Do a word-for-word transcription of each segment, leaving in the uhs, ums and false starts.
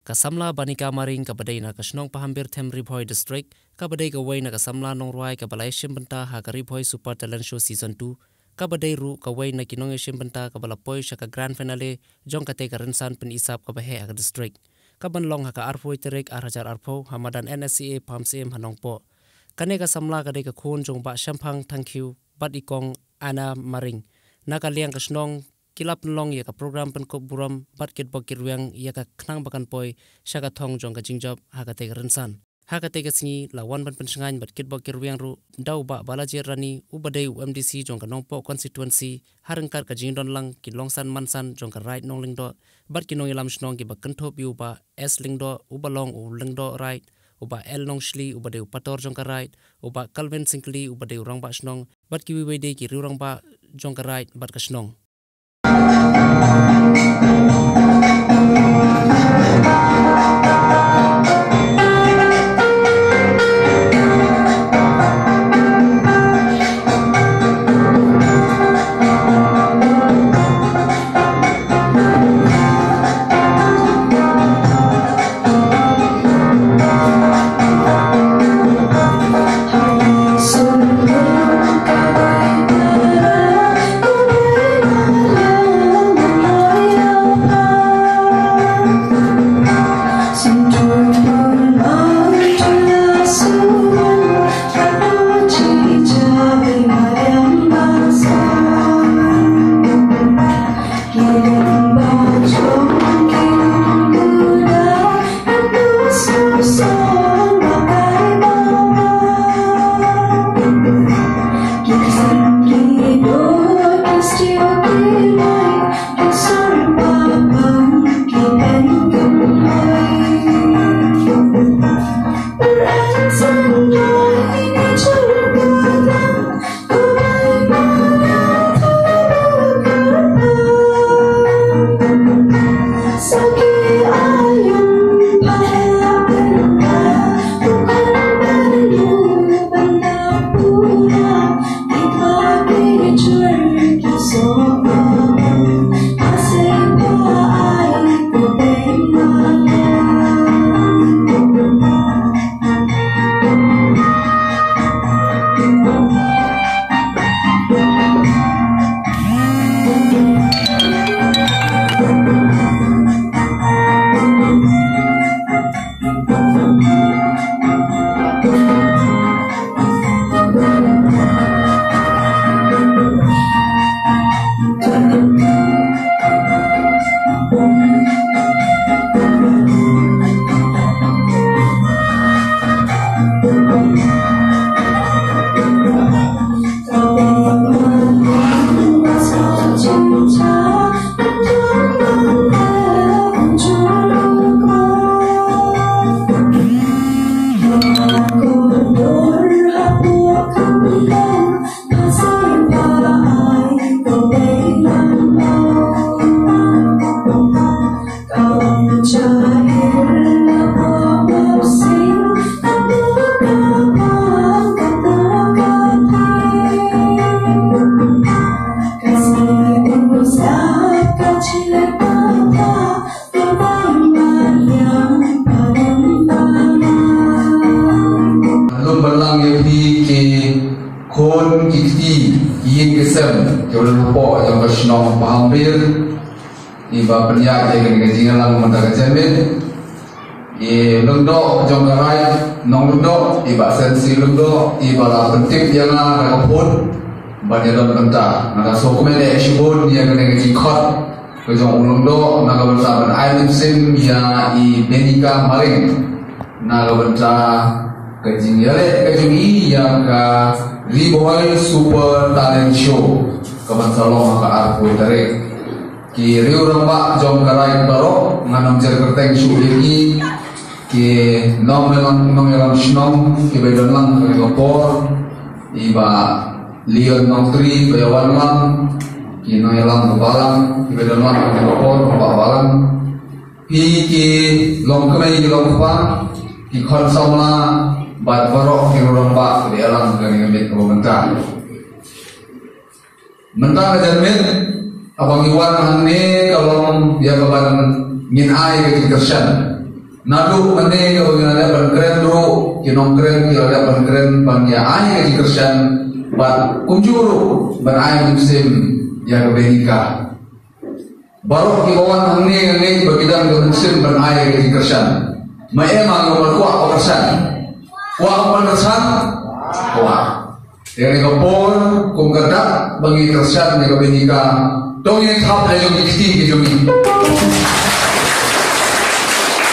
Ka samla Banika Maring kaba dei na ka shnong Pahambir Them Ri Bhoi District, kaba dei kawei na ka samla nongrwai kaba la ïashim bynta ha ka Ri Bhoi Super Talent Show Season two, kaba dei ruh kawei na ki nongïashim bynta kaba la poi sha ka Grand Finale jong katei ka rynsan pynisap kaba heh ha ka district, kaban long ha ka arphew tarik ar hajar arphew ha madan N S C A Pamsyiem ha Nongpoh. Kane ka samla ka dei ka khun jong Bah Shemphang Thangkhiew bad i Kong Anna Maring. Na ka liang ka shnong ki la pynlong ïa ka program pynkup burom bad kitbok kitrwiang ïa ka khnang ba kan poi sha ka thong jong ka jingjop ha katei ka rynsan. Ha katei ka sngi la wan ban pynshngaiñ bad kitbok kitrwiang ruh da u Bah Balajied Rani, uba dei u M D C jong ka Nongpoh constituency, ha ryngkat ka jingdon lang ki longsan mansan jong ka Raid Nonglyngdoh bad ki nongïalam shnong kiba kynthup ïa u Bah S Lyngdoh, uba long u Lyngdoh Raid, u Bah L Nongshli, uba dei u pastor jong ka Raid, u Bah Calvin Syngkli, uba dei u rangbah shnong, bad kiwei wei de ki riew rangbah jong ka Raid bad ka shnong. Lum balang ïa phi ki khun ki kti, ki ïing ki sem, ki wanrah hapoh jong ka shnong Pahambir, iba pynïaid ïa kane ka jingïalang mynta ka janmiet. I Lyngdoh jong ka Raid Nonglyngdoh, i Bah Sensi Lyngdoh, iba la pyntip ïa nga da ka phone ban ïadon bynta. Nga da sngewkmen eh shibun ïa kane ka jingkhot ka jong u Lyngdoh na ka bynta ban ai mynsiem ïa i Benika Maring na ka bynta ka jingïaleh ka jong i ïa ka Ri Bhoi Super Talent Show kaban sa long ha ka arphew tarik. Ki riew rangbah jong ka Raid baroh, ngan ym jer kyrteng shuh ïa ki, ki nongïalam, nongïalam shnong kiba ïadon lang ha kane ka por, i Bah Leon Nongtri ba ïa wan lang, ki nongïalam ka balang kiba ïadon lang ha kane ka por, ka balang. Phi ki longkmie ki longkpa, ki khun samla bad baroh ki riew rangbah kiba ïalang ha kane ka miet kaba mynta. Mynta ka janmiet, haba ngi wan hangne ka long ïa kaban ngin ai ka jingkyrshan. Naduh mynne kaba ngi la dep ban kren ruh, ki nongkren ki la dep ban kren ban ïa ai ka jingkyrshan, bad kumjuh ruh ban ai mynsiem ïa ka Benika. Baroh kiba wan hangne nga ngeit ba ki don ka mynsiem ban ai ka jingkyrshan. Ma em, ma nga kwah ba kyrshan. Kwah ban kyrshan? Kwah. Te kane ka por, kum ka dak ba ngi kyrshan ïa ka Benika, to ngin thap ïa la jong ki kti ki jong ngi.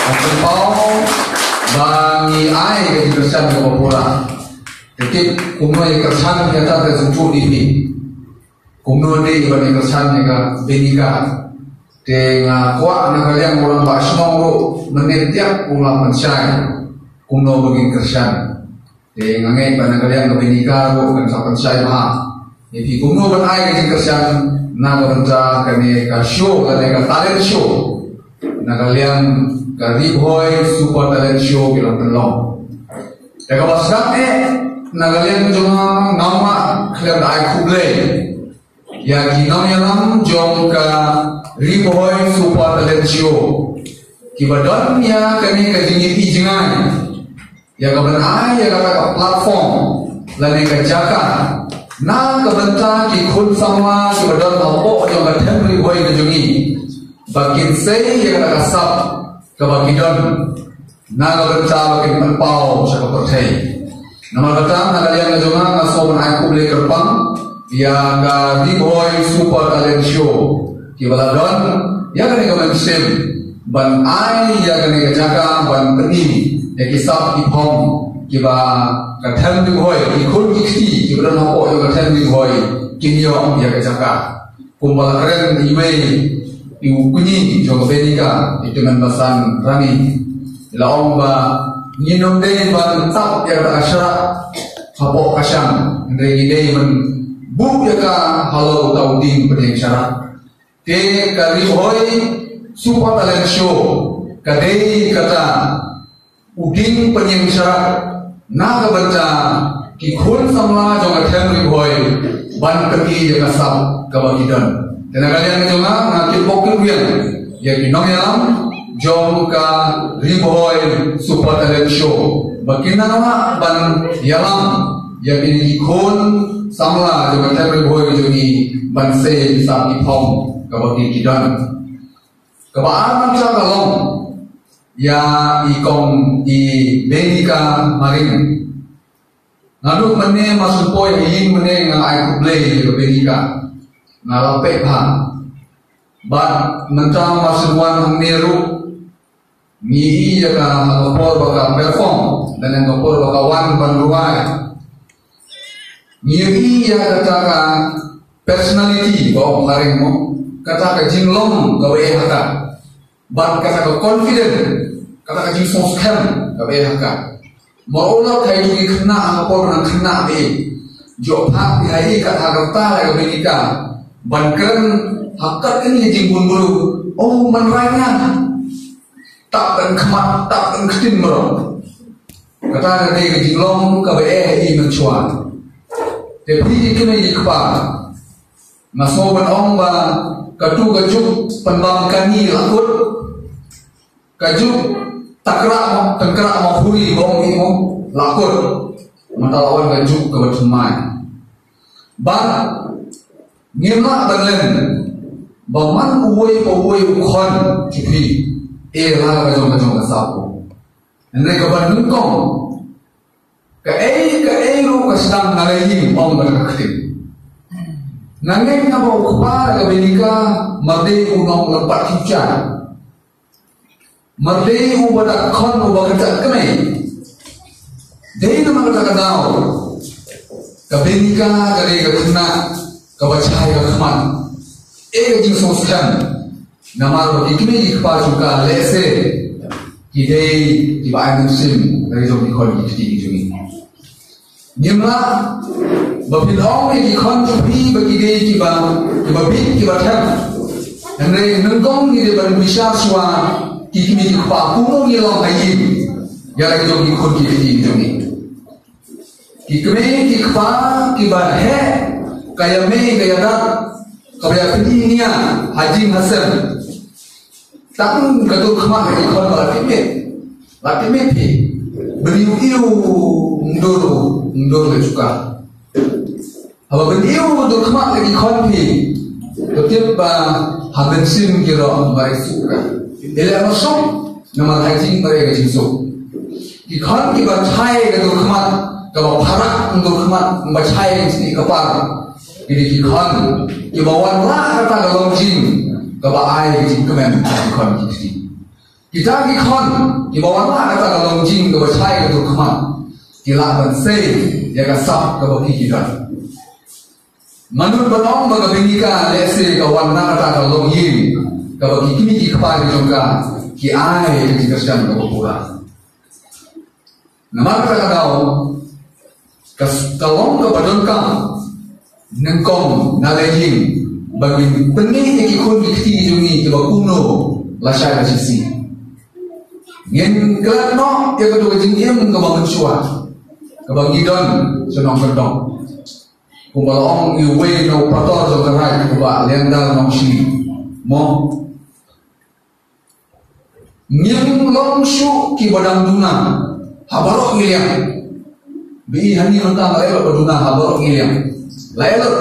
Nga pynpaw ba ngi ai ka jingkyrshan kaba pura. Te tip kumno ïa kyrshan ïa kata ka jingthoh dih dih. Kumno dei ban ïa kyrshan ïa ka Benika. Te nga kwah na ka liang u rangbah shnong ruh mynne tiap u la pynshai kumno ba ngin kyrshan. Te nga ngeit ba na ka liang ka Benika ruh kan sa pynshai bha ïa phi kumno ban ai ka jingkyrshan na ka bynta kane ka show, kane ka talent show na ka liang ka Ri Bhoi Super Talent Show ki la pynlong. Te kaba sdang eh, na ka liang jong nga, ngam lah khlem da ai khublei ïa ki nongïalam jong ka Ri Bhoi Super Talent Show kiba don ïa kane ka jingïohi jngai, ïa ka ban ai ïa kata ka platform lane ka jaka na ka bynta ki khun samla kiba don hapoh jong ka them Ri Bhoi ka jong ngi, ba kin sei ïa kata ka sap kaba ki don na ka bynta ba kin pynpaw sha ka pyrthei. Namar kata, na ka liang ka jong nga, nga sngew ban ai khublei kyrpang ïa ka Ri Bhoi Super Talent Show kiba la don ïa kane ka mynsiem ban ai ïa kane ka jaka ban pyni ïa ki sap ki phong kiba ka them Ri Bhoi, ki khun ki kti kiba don hapoh ïa ka them Ri Bhoi, kin ïoh ïa ka jaka. Kumba la kren iwei i u kñi jong ka Benika, i Tymmen Basan Rani, la ong ba ngin ym dei ban tap ïa kata ka sharak hapoh ka shang, hynrei ngi dei ban buh ïa ka halor uta u dieng pynïeng sharak. Te ka Ri Bhoi Super Talent Show ka dei kata u dieng pynïeng sharak na ka bynta ki khun samla jong ka them Ri Bhoi ban pyni ïa ka sap kaba ki don. Te na ka liang jong nga, nga kyrpad kyrwiang ïa ki nongïalam jong ka Ri Bhoi Super Talent Show ba kin nang lah ban ïalam ïa kine ki khun samla jong ka them Ri Bhoi jong ngi ban sei ïa ki sap ki phong kaba ki, ki don. Kaba ar mynta ka long ïa i kong i Benika Maring. Naduh mynne mar shu poi ha ïing mynne nga ai khublei ïa ka Benika. Nga la peit bha. Bad mynta mar shu wan hangne ruh ngi ïohi ïa ka ha ka por ba ka perform, lane ha ka por ba ka wan ban rwai. Ngi ïohi ïa kata ka personality ba ong Phareng mo, kata ka jinglong kaba eh ha ka. Bad kata ka confident, kata ka jingsngewskhem kaba eh ha ka. Mawlai kaei jong ngi khynnah ha ka por nang khynnah ba ïeit. Jop ha phi ha ïeit kata ka rta ka Benika ban kren ha kata ka jingbun bru. Oh, man rai nga. Tap kan khmat, tap kan ktin maro. Kata ka dei ka jinglong kaba eh ha i mynshuwa. Te phi ki kmie ki kpa, nga sngew ban ong ba katu ka juk pynbam kani la kut. Ka juk takra mo, tangkra mo, huri mo, mi mo, la kut. Mynta la wan ka juk kaba thymmai. Bad ngim lah ban len ba man uwei pa uwei u khon jong phi, eh, la ka jong ka jong ka sap. Hynrei kaba nyngkong, kaei kaei ruh ka sdang na la ïing, ong ka ktien. Nga ngeit nga ba u kpa ka Benika mar dei u nonglympat future. Mar dei uba da khon uba kynjat kmie. Dei namar kata ka daw ka Benika ka dei ka khynnah kaba shai ka khmat. Eh, ka jingsngewskhem. Namar ba ki kmie ki kpa jong ka lehse ki dei kiba ai mynsiem ïa la jong ki khon ki kti ki jong ngi. Ngim lah ba phin ong ïa ki khon jong phi ba ki dei kiba, kiba bit kiba them. Hynrei nyngkong ngi dei ban bishar shuwa ki kmie ki kpa kumno ngi long ha ïing ïa la jong ki khun ki kti ki jong ngi. Ki kmie ki kpa kiba heh ka ïa mei ka ïa dak kaba ïa pynïaid ha jing ha sem. Tang ka dur khmat ha ki khon ba la pynbeit. La tip hi. Bynriew ïw ndur, ndur la juka. Haba bynriew ndur khmat la ki khon hi. Ka tip ba ha mynsiem ki roh mareh suka. Ila ma suk, namar ha jingmareh ka jingsuk. Ki khon kiba chai ka dur khmat, kaba pharak ndur khmat, ba chai ka jingkapar. Ki dei ki khon kiba wanrah kata ka longjing, kaba ai ka jingkmen ki khon ki kti. Kita ki khon kiba wanrah kata ka longjing kaba chai ka dur khmat, ki lah ban sei ïa ka sap kaba ki ki don. Mano ba ong ba ka Benika lehse ka wanrah kata ka longïing kaba ki kmie ki kpa ki jong ka ki ai ka jingkyrshan kaba pura. Namar kata ka daw, ka, ka long kaba donkam nyngkong na la ïing ba ngin pyni ïa ki khun ki kti jong ngi kiba kumno lashai lashisngi. Ngin klet noh ïa kato ka jingim kaba mynshuwa kaba ngi don sha nongkyndong. Kumba la ong ïa uwei na u pator jong ka raid, u Bah Lyngdoh Nongshli, mo, ngim long shuh kiba dang duna ha baroh ngi liang. Ba i hangne mynta la ïoh ba duna ha baroh ngi liang. La ïoh.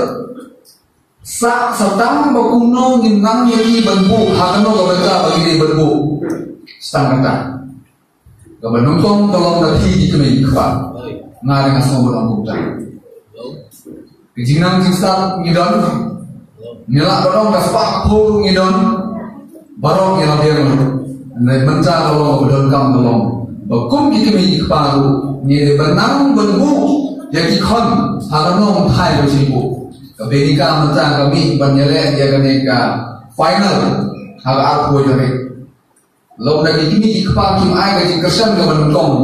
Sa, sa tang ba kumno ngin nang ïa ki ban buh ha kano ka bynta ba ngi dei ban buh. Sa tang kata. Kaba nyngkong ka long na phi ki kmie ki kpa. Nga ruh nga sngew ban ong kumta. Ka jingnang jingstad ngi don. Ngi lah ban ong ka spah phew ngi don. Baroh ngi la biang. Hynrei mynta ka long ba donkam ka long ba kum ki kmie ki kpa ruh ngi dei ban nang ban buh ïa ki khon ha ka nongthai ba shisha. Ka Benika mynta ka mih ban ïaleh ïa kane ka final ha ka arphew tarik. Lada ki kmie ki kpa kim ai ka jingkyrshan kaba nyngkong,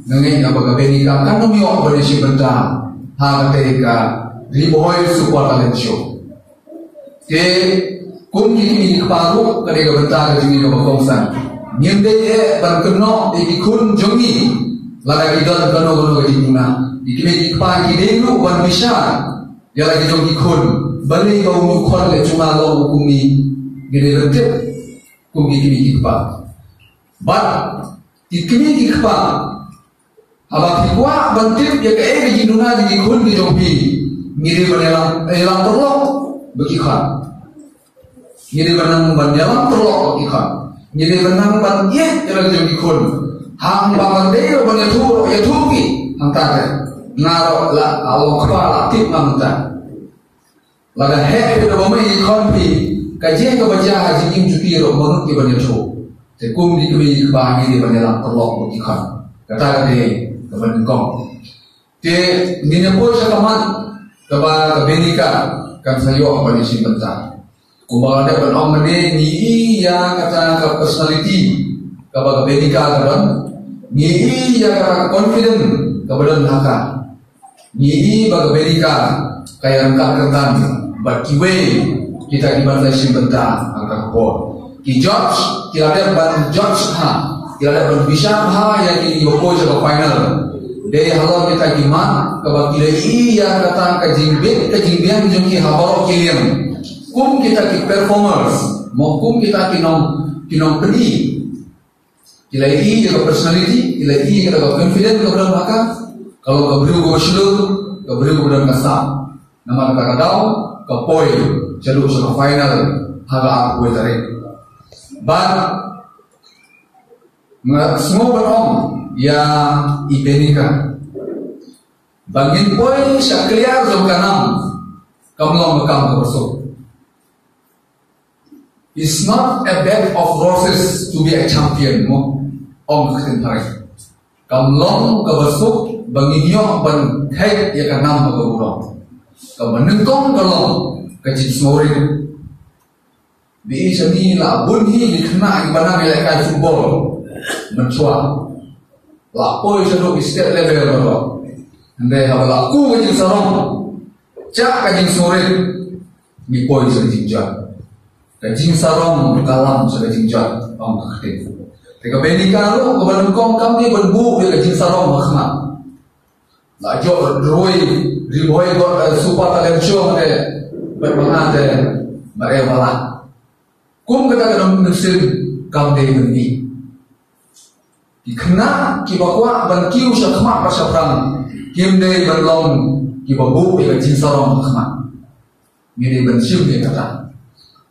nga ngeit ba ka Benika kan ym ïoh ban ïashim bynta ha kata ka Ri Bhoi Super Talent Show. Te kum ki kmie ki kpa ruh, ka dei ka bynta ka jong ngi kaba kongsan. Ngim dei eh ban kynnoh ïa ki khun jong ngi lada ki don kano kano ka jingduna. Ki kmie ki kpa ki dei ruh ban bishar ïa la ki jong ki khun. Balei ba u khun leh jong nga long u kum ngi, ngi dei ban tip. Kum ki kmie ki kpa. Bad ki kmie ki kpa, haba phi kwah ban tip ïa kaei ka jingduna jong ki khun ki jong phi, ngi dei ban ïalam, ïalam paralok bad ki khon. Ngi dei ban nang ban ïalam paralok bad ki khon. Ngi dei ban nang ban ïeit ïa la ki jong ki khun. Haba ban dei ban ïathuh, ïathuh ki hangta te. Nga ruh la, la long kpa la tip nga mynta. Lada heh phi da ba mei ki khon phi, ka jia kaba jia ha jingim jong ki ruh mano ki ban ïathuh. Te kum ki kmie ki kpa ngi dei ban ïalam paralok bad ki khon. Kata ka dei kaba nyngkong. Te ngin ïa poi sha ka mat kaba ka Benika kan sa ïoh ban ïashim bynta. Kumba nga dep ban ong mynne, ngi i ïa kata ka personality kaba ka Benika ka don. Ngi i ïa kata ka confident kaba don ha ka. Ngi i ba ka Benika ka ïaryngkat kyrdan bad kiwei kita kiban sa shim bynta ha kata ka por. Ki judge ki la dep ban judge bha, ki la dep ban bishar bha ïa ki kiba poi sha ka final. Dei halor kita ki mat kaba ki la i ïa kata ka jingbit ka jingbiang jong ki ha baroh ki liang. Kum kita ki performers, mo kum kita ki nong, ki nongpyni. Ki la i ïa ka personality, ki la i ïa ka confidence kaba don ha ka. Ka long ka briew kaba shlur, ka briew kaba don ka sap. Namar kata ka daw ka poi shaduh sha ka final ha ka arphew tarik. Bad nga sngew ban ong ïa i Benika ba ngin poi sha kliar jong ka nam kam long ka kam kaba suk. It's not a bed of roses to be a champion, mo. Ong ka ktien phareng. Kam long kaba suk ba ngin ïoh ban kheit ïa ka nam ha ka burom. Kaba nyngkong ka long ka jingsngewrit. Ba i shane la bun hi ki khynnah kiba nang ïalehkai football mynshuwa. La poi shaduh ki state level baroh. Hynrei haba la kuh ka jingsarong, jah ka jingsngewrit, ngi poi sha ka jingjot. Ka jingsarong ka lam sha ka jingjot, ong ka ktien. Te ka Benika ruh kaba nyngkong kam dei ban buh ïa ka jingsarong ba khmat. La jop roi Ri Bhoi Go-, eh, Super Talent Show te, bad ba nga te mareh ba la. Kum kata ka dang mynsiem kam dei ban dei. Ki khynnah kiba kwah ban kiew sha khmat bad sha phrang kim dei ban long kiba buh ïa ka jingsarong ha khmat. Ngi dei ban shim ïa kata.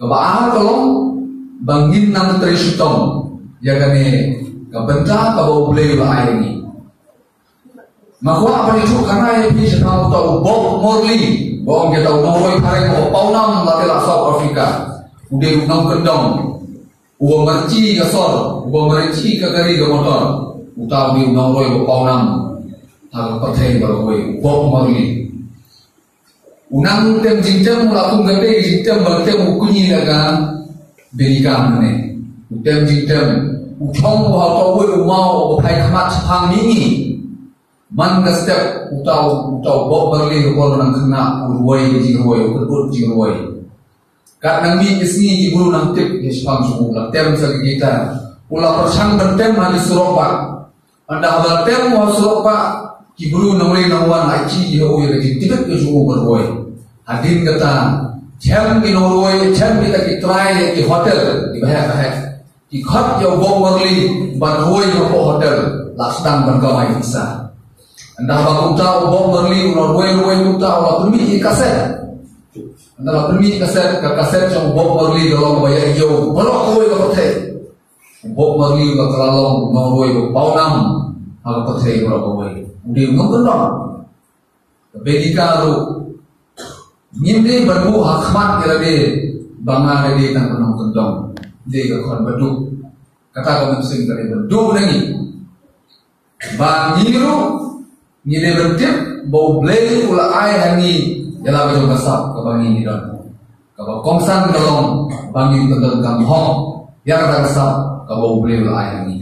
Kaba ar ka long ba ngin nang trei shitom ïa kane ka bynta kaba U Blei u la ai ïa ngi. Nga kwah ban ïathuh khana ïa phi shaphang uta u Bob Marley, ba ong kita u nongrwai phareng uba pawnam la ka South Africa. U dei u nongkyndong uba marchi ka sor, uba marchi ka kari ka motor. Uta u dei u nongrwai uba pawnam ha ka pyrthei baroh kawei, u Bob Marley. U nang tem jingtem, u la kum kata jingtem ba tem u kñi da ka Benny King ne. U tem jingtem, u chong u ha uta uwei u maw uba phai khmat shaphang mihngi. Man ka step uta u, uta u Bob Marley ka por nang khynnah u rwai ka jingrwai, u kynduh jingrwai. Kat nang mih ka sngi ki briew nang tip ïa shaphang jong u, la tem sa ka guitar. U la pyrshang ban tem ha ki surok bah. Ynda haba la tem u ha surok bah, ki briew nang wei nang wan la ïa ki ïa u ïa ka jingtbit ka jong u ban rwai. Hadien kata, chem ki nongrwai, chem kita ki trai ïa ki hotel kiba heh ba heh. Ki khot ïa u Bob Marley ban rwai hapoh hotel, la sdang ban kamai pisa. Ynda haba kumta u Bob Marley u la rwai rwai kumta u la pynmih ïa ka kaset. Ynda la pynmih kaset, ka kaset jong u Bob Marley ka long ba ïa ïoh baroh kawei ka pyrthei. U Bob Marley u la kylla long u nongrwai uba pawnam ha ka pyrthei baroh kawei. U dei u nongkyndong. Ka Benny King ruh ngim dei ban buh ha khmat ïa lade ba nga dei tang ka nongkyndong. Dei ka khon ba duk. Kata ka mynsiem ka dei ban duk na ngi. Ba ngi ruh ngi dei ban tip ba U Blei u la ai ha ngi ïa la ka jong ka sap kaba ngi ngi don. Kaba kongsan ka long ba ngi kyndon kam hok ïa kata ka sap kaba U Blei u la ai ha ngi.